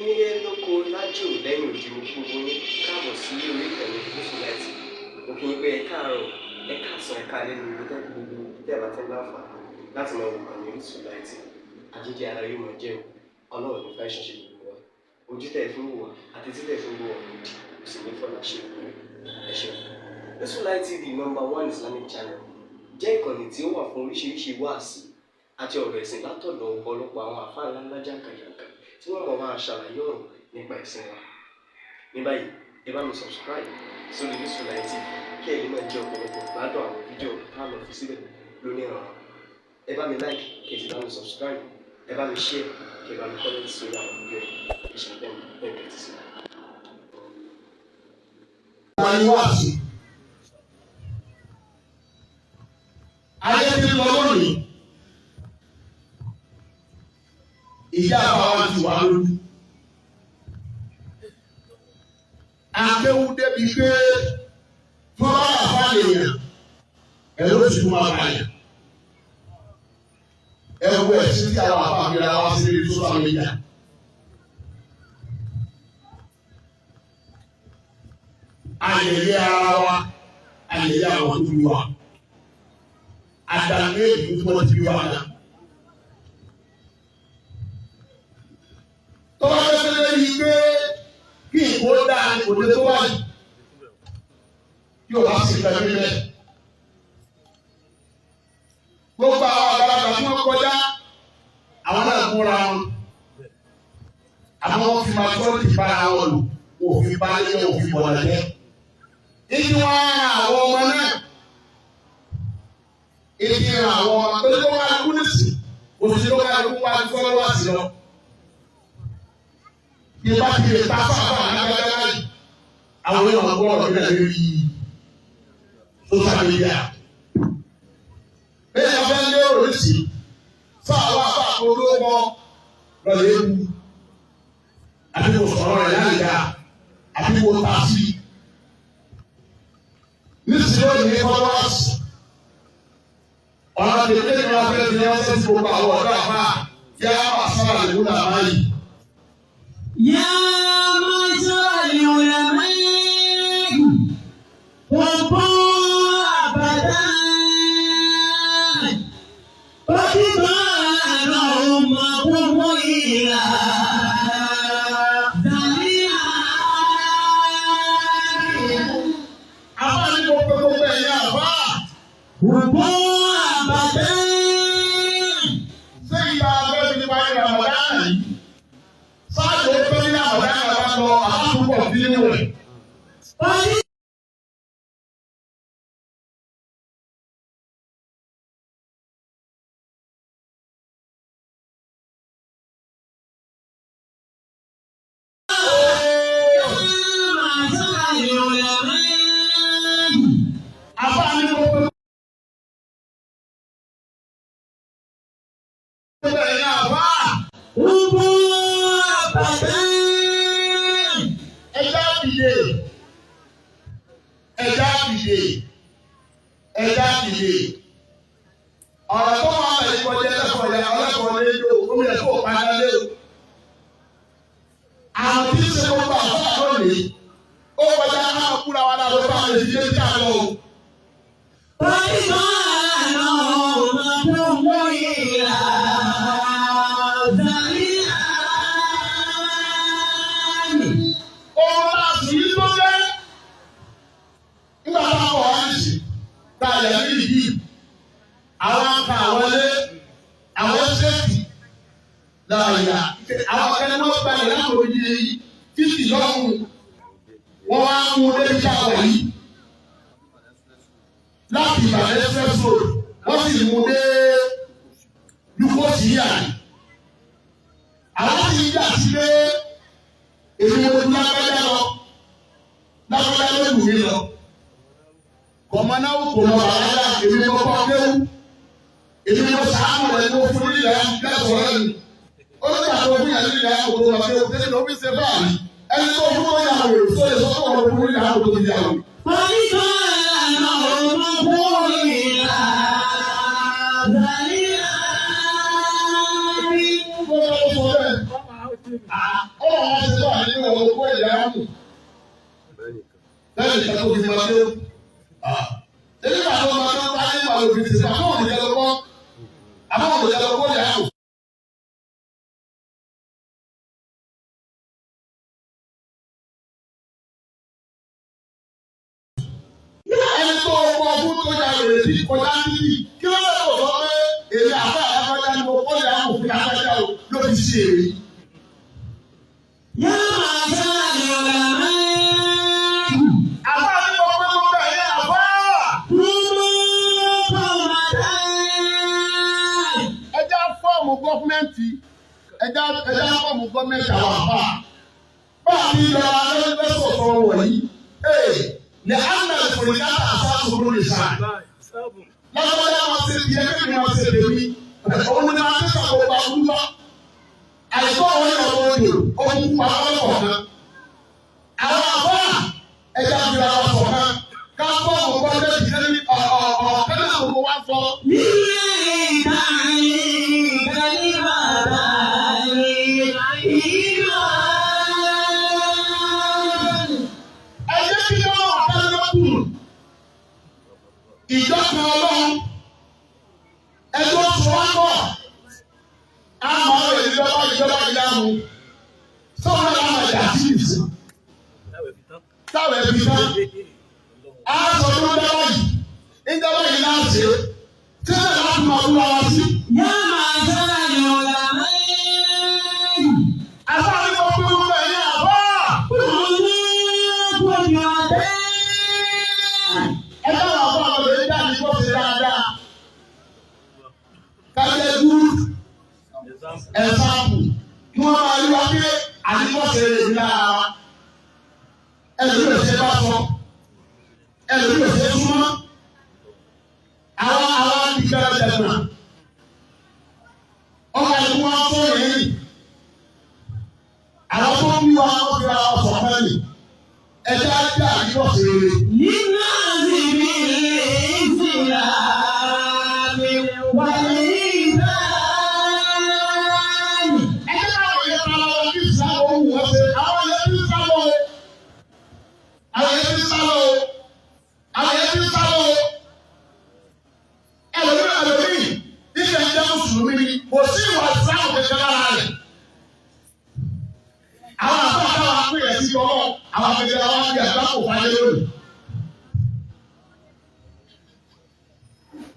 Nílé lóko lájò lẹ́yìn òdì, mo kí gbogbo yín káàbọ̀ sí orí ìkànnì Gúúsù Láìtì. Mo kí yín pé ẹ káàárọ̀, ẹ káàsán, ẹ káalẹ́ ní ibi tẹ́ gbogbo tẹ́ bá ti ń láǹfààní láti máa wò kànnì Orísun Láìtì. Àjíjẹ ara yóò máa jẹun, Ọlọ́run ní fẹ́ ṣiṣẹ́ gbogbo wa. Ojú tẹ́ ẹ fi ń wò wá àti tí tẹ́ ẹ fi ń wò wá òdì kò sì ní fọlá ṣe ìpínlẹ̀. Ẹ ṣeun. Orísun Light TV, number one Islamic channel, jẹ́ ìkànnì tí ó wà fún oríṣiríṣi wáàsí àti ọ̀rọ̀ ẹ̀sìn látọ̀dọ̀ ọ̀pọ̀lọpọ̀ àwọn àfáà ńláńlá jàǹkànjàǹkàn tí wọ́n mọ̀ máa ṣàlàyé ọ̀rọ̀ nípa ẹ̀sìn wa. Ní báyìí, ẹ bá mi subscribe sórí Orísun Light TV kí ẹ lè máa jẹ ọ̀pọ̀lọpọ̀ gbádùn àwọn fídíò tá a lọ fi síbẹ̀ lónìí ọ̀rọ̀. Ẹ bá mi like, kí ẹ sì bá mi subscribe, ẹ bá mi share, kí ẹ bá mi comment sórí àwọn fídíò yìí. Ẹ ṣe bẹ́ẹ̀ bẹ́ẹ̀ kẹ́tì sí. Wọ́n ní wá sí. Ayé ti lọ lónìí. Ìyá àbáwá ti wà lójú. Akéwú débi pé tó bá wà fáwọn èèyàn, ẹ̀rọ sì tún máa bàyàn. Ẹ wo ẹ̀sìn tí àwọn àbá mi ra wá sí lórí social media. Ayẹyẹ ara wa, ayẹyẹ àwọn tó bí wa, àdàlú èdè tí wọ́n ti bí wa náà. Tọ́wọ́ fẹ́fẹ́ yìí pé kí ìkó dáa ní òde tó wáyé yóò bá sì fẹ́ mímẹ́. Gbogbo àwọn àgbàlagbà tí wọ́n kọjá, àwọn náà gúnra wọn. Àmọ́ wọ́n fi majority bára wọn lò, òfin balẹ̀ jẹ́, òfin bọ̀dà jẹ́. Ìdí wọn ara àwọn ọmọ náà. Ìdí ran àwọn ọmọ tó tó wá kú nísì, òsì tó wá kú wá followers lọ. Ìbá ti lè ta fáfá lágbájá báyìí, àwọn èèyàn gbọ́dọ̀ bí náà lórí social media. Bẹ́ẹ̀ni wọ́n fẹ́ lé òrìṣì, fáwọn afáàkó ló mọ lọ́lẹ̀ ewu. Àbí kò sọ̀rọ̀ rẹ̀ láì dáa, àbí kò ta sí i. Nísìnyí ó ní followers. Ọ̀nà tètè ni wọ́n fẹ́ fi ránṣẹ́ sí gbogbo àwọn ọ̀dọ́ àfáà yá àṣàrà lè wúlò àmáyé. يا معشر العلماء وقوا أبدا قد أمكم إلى ذريعا. Àfáà ní gbogbo gbogbo ẹ̀yà àfáà. وقوا أبدا. Ṣé ìgbà abẹ́rẹ́ ti parí Ramadan yìí? Sáàjì ó pé ní Ramadan bá lọ àtúbọ̀ bínú rẹ̀. قد معشر العلماء. Àfáà ní gbogbo gbogbo ẹ̀yà àfáà. وقوا أبدا. Ẹja dìde. Ẹja dìde. Ẹja dìde. Ọ̀rọ̀ tó máa bẹ̀rẹ̀ kọjá ẹlẹ́kọ̀ọ́ yẹn ọlẹ́kọ̀ọ́ lé lò omi ẹ̀kọ́ òpáná lé o. Àwọn tí ń ṣe gbogbo àfáà lónìí, ó kọjá náà kúra wa náà ló bá lè fi dé tí a lọ o. قد أمكم إلى ذريعا. Ohun tá a sì ń tó jẹ́ nígbà tá a bọ̀ wá ní sí tá a yà ní ìdí àwọn aka àwọn ilé àwọn ṣẹ́ẹ̀tì láàyè àwọn akẹ́ni wọ́n gba ìlànà òbí fífì lọ́hùn wọ́n wá mú débi tá a wà yìí láti Ìbàdàn express road, wọ́n sì mú dé Lukosi yíyà yìí. Àwọn sì ń jà sí pé èmi mo ju lágbájá lọ, lágbájá ló lù mí lọ, kọ̀mọ́náwó kò mọ bàlágà, èmi mo kọ́ kéwú, èmi mo sàánù rẹ̀, mo fún nílẹ̀ lẹ́sọ̀rọ̀ lẹ́nu ó ní àtọ̀ fún yàrá nílẹ̀ àkókò lọ kéwú tẹ́lẹ̀ ló fi ṣe báyìí. Ẹni tó fún tó yà wò tó lè sọ fún ọ̀rọ̀ fún nílẹ̀ àkókò tó yà wò. قد أمكم إلى ذريعا. Ó sọ bẹ́ẹ̀. Ó Bọ́ọ̀ wọn ṣe wà nínú owó ìyá mù. Lẹ́yìn ìgbà tó fi máa dé. Ebi máa tó máa tó bá nípa òfin ti sè àbọ̀ òdìjẹ́ lọ́kọ́. Àbọ̀ òdìjẹ́ lọ́kọ́ ìyá mù. Ẹni tó ọkọ̀ ọdún tó ya èrè sí kọjá títì kí ló lè sọ pé èmi àbá àbájá ni mo kọ́ ìyá mù fún àbájá o ló fi ṣe èrè. يا معشر العلماء Àbá mi kọ́ pé mo bẹ̀ yẹn àbá. كونوا قومة Ẹja fọ́ọ̀mù gọ́fúmẹ́ǹtì ẹja ẹja fọ́ọ̀mù gọ́fúmẹ́ǹtì àwọn àbá. Báà ní ìjọba lọ́sọ̀tọ̀ wọ̀nyí. Ee ní Anna Fòlìkátà sáàtúrú lè sàn. Lọ́sọ̀tọ̀ wọn ṣe tiẹ̀ kí ni wọ́n ṣe tèmi. Òun ni wọ́n ti sàkóso àbúrò. Àìsàn òun ni ọ̀rọ̀ òjò òun kú àwọn kọ̀ọ̀kan. Àwọn àbá ẹja fìlà wọn sọ̀kan. Ká fọ́ọ̀mù gọ́fúmẹ́ǹtì kẹ́lí ọ̀ọ̀kẹ́lẹ́ gbogbo wa sọ. لله Ẹ jẹ́ kí wọ́n wà kálọ́tù ìjọ kan ọlọ́run ẹjọ́ tó wá bọ̀ àmọ́ ìjọba ìjọba ìyanu sọ́wọ́n náà máa jà sí ìsìn táwọn ẹbí tán á sọ tó ń dáwọ́ yìí ìjọba yìí náà ṣe tí wọ́n láti máa wúra wá sí. يا معشر العلماء Àbá mi kọ́ pé wọ́n bẹ̀ ní àbá. كونوا قدوة Ẹjọ́ àwọn àbá àwọn ọ̀dọ́ ìjà ní kó ṣe dáadáa. Kájẹ́ gúrú. Ẹ̀sáàpù kí wọ́n máa rí wa pé àdìgbọ́sẹ̀ rẹ̀ ní lára wa. Ẹlòmí ò ṣe bá sọ, ẹlòmí ò ṣe súnmọ́. Àwọn àwọn àdìgbà jẹ̀gbọ̀n. Ọmọ àti wọn tó yẹn nì. Àwọn tó ń bí wa wọ́n fi ra ọ̀sọ̀ kan nì. Ẹja jẹ́ àdìgbọ́sẹ̀ rẹ̀. للناس بالإسلام والإيمان Ẹjẹ́ káwọn yẹn máa lọ sí ìsìlámù ohun wọ́n ṣe. Àwọn yẹn ti ń sálọ o. Àwọn yẹn ti ń sálọ o. Àwọn yẹn ti ń sálọ o. Ẹlòmíì ẹlòmíì ilẹ̀ ń jẹ́ mùsùlùmí ni kò sí ìwà ìsìlámù kankan lára rẹ̀. Àwọn àbá àtàwọn apẹ̀yẹ sí ọlọ́ àwọn akẹ́kẹ́ àwọn àti àgbákò fáyé lónìí.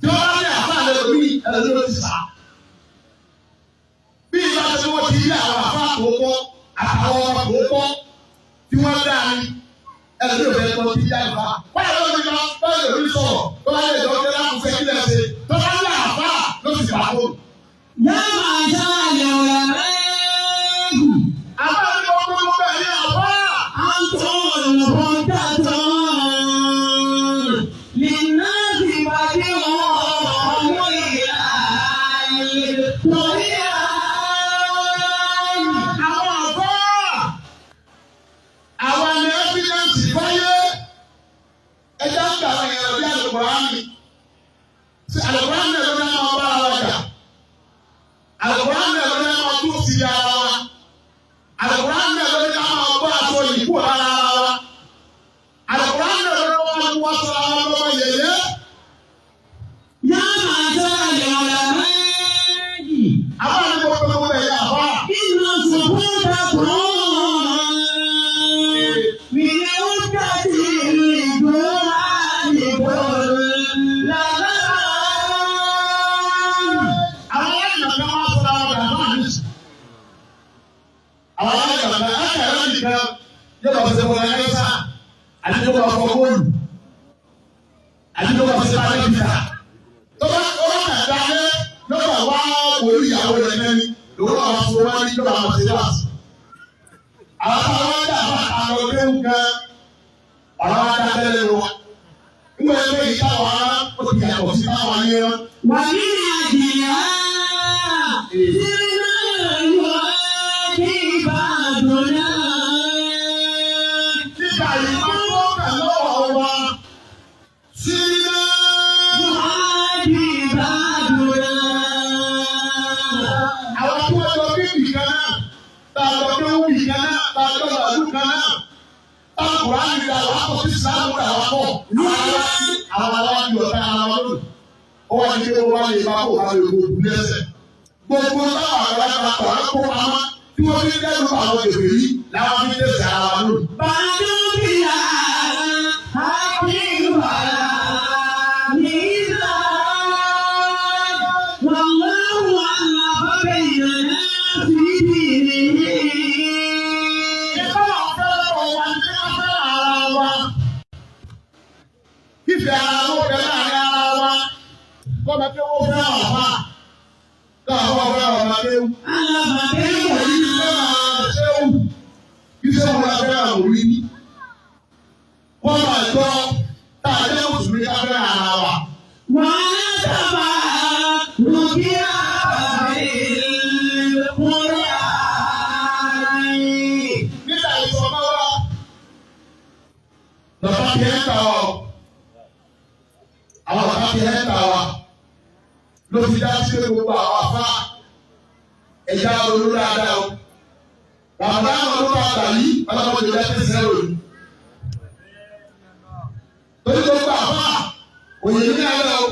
Tí wọ́n bá ní àbá ẹlòmíì ẹlòmíì ló ti sà bí ìbá tí wọ́n ti rí àwọn àfa àkókò àtàwọn ọmọ àkókò tí wọ́n dá ní ẹlòmíì ò fẹ́ kọ́ sí yá ìfà. Báyọ̀ ló ti máa báyọ̀ lórí sọ̀rọ̀ tó bá lè jọ jẹ́ láti fẹ́ kílẹ̀ ṣe tó bá ní àfa ló sì bá fóònù. يا معشر العلماء Àbá mi kọ́ pé mo bẹ̀ ní àbá. أنتم الهداة للناس بديعهم إلى الطريق Àwọn àbá àwọn ni ẹ́fídẹ́ǹsì fáyé ẹja ń gbà àwọn èèyàn bí àlùkùránì. Ṣé àlùkùránì náà ló ní àwọn bára wa jà? Àlùkùránì náà ló ní àwọn tó ti ara wa. Àlùkùránì náà ló ní ká máa bọ́ aṣọ yìí kúrò lára ara wa. Àlùkùránì náà ló ní wọ́n wá sọ ara wọn lọ́wọ́ yẹ̀yẹ́. يا معشر العلماء Àbá mi kò pé mo bẹ̀ yà àbá. إن سقوطكم من عدة الجهال كل زمان Àwọn aláìmọ̀ kan wá sọ ara wọn àbá mi. Àwọn aláìmọ̀ kan á kẹ̀rẹ́ nìkan yóò bá ṣe wọlé ayé sá. Àti yóò bá fọ bóòlù. Àti yóò bá ṣe bá lẹ́bi ta. Tọ́ba ọba kà dá lé lọ́gbà wá wòlú ìyàwó rẹ̀ mẹ́ni. Lòun náà wá sọ wá ní yóò bá wọn ṣe wá sí. Àwọn àwọn ajá àbá àwọn ọdẹ ń gan. Ọ̀rọ̀ wa dá tẹ́lẹ̀ lọ. Nígbà yẹn lóyún táwọn ará ó ti yàtọ̀ sí táwọn ayé rán. ومن أجلها سرنا يؤدي بعضنا Nígbà yìí wọ́n tó kà lọ́wọ́ wa sí iná. يؤدي بعضنا Àwọn tí wọ́n lọ bí ìkan náà, tá a lọ bí ó wù ìkan náà, Kùránì dà wá pọ̀ tí Ìsìlámù dà wá pọ̀. Àwọn aláwọ̀ di ọ̀tá ara wa lónìí. Ó wá ní pé wọ́n lè bá kó àwọn èrò òkú lẹ́sẹ̀. Gbogbo táwọn àgbàlagbà kọ̀ ọ́ kó pamọ́ tí wọ́n fi dẹ́rù àwọn èdè yìí làwọn fi dẹ́sẹ̀ ara wa lónìí. بعد بلا حق ولا ميزان والله ألف بيننا في دينه. Ìfẹ́ ọ̀fẹ́ wa ní ká fẹ́ ara wa. Fífẹ́ ara ló bẹ láàrin ara wa. Kọ́mọ pé wọ́n fẹ́ ọ̀fà. Káwọn fẹ́ ọ̀fà léwu. ألف Nínú òní بيننا fẹ́ ṣéwù. Iṣẹ́ wo la fẹ́ àwọn òní ní? Wọ́n máa jọ tá a jẹ́ mùsùlùmí ká fẹ́ ara wa. وعلى تبارك القرآن. Nígbà ìsọ̀mọ́ wa, bàbá ti ẹ̀ ń ta wa o. Àwọn bàbá ti ẹ̀ ń ta wa. Ló fi dá sí pé gbogbo àwọn afá ẹ̀já ronú dáadáa o. Bàbá àwọn ló bá gbà yí, ọlọ́mọdé jẹ́ ti sẹ́rò ni. Torí gbogbo àfá òye ní alẹ́ o.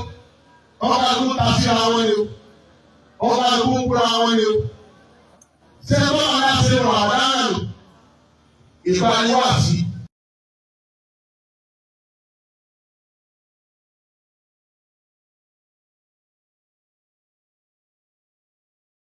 Ọkọ̀ àdúgbò ta síra wọn ni o. Ọkọ̀ àdúgbò ń kúra wọn ni o. Ṣé ẹ bá wọn láti rọ̀ àdáhùn lò? Ìpariwáàsí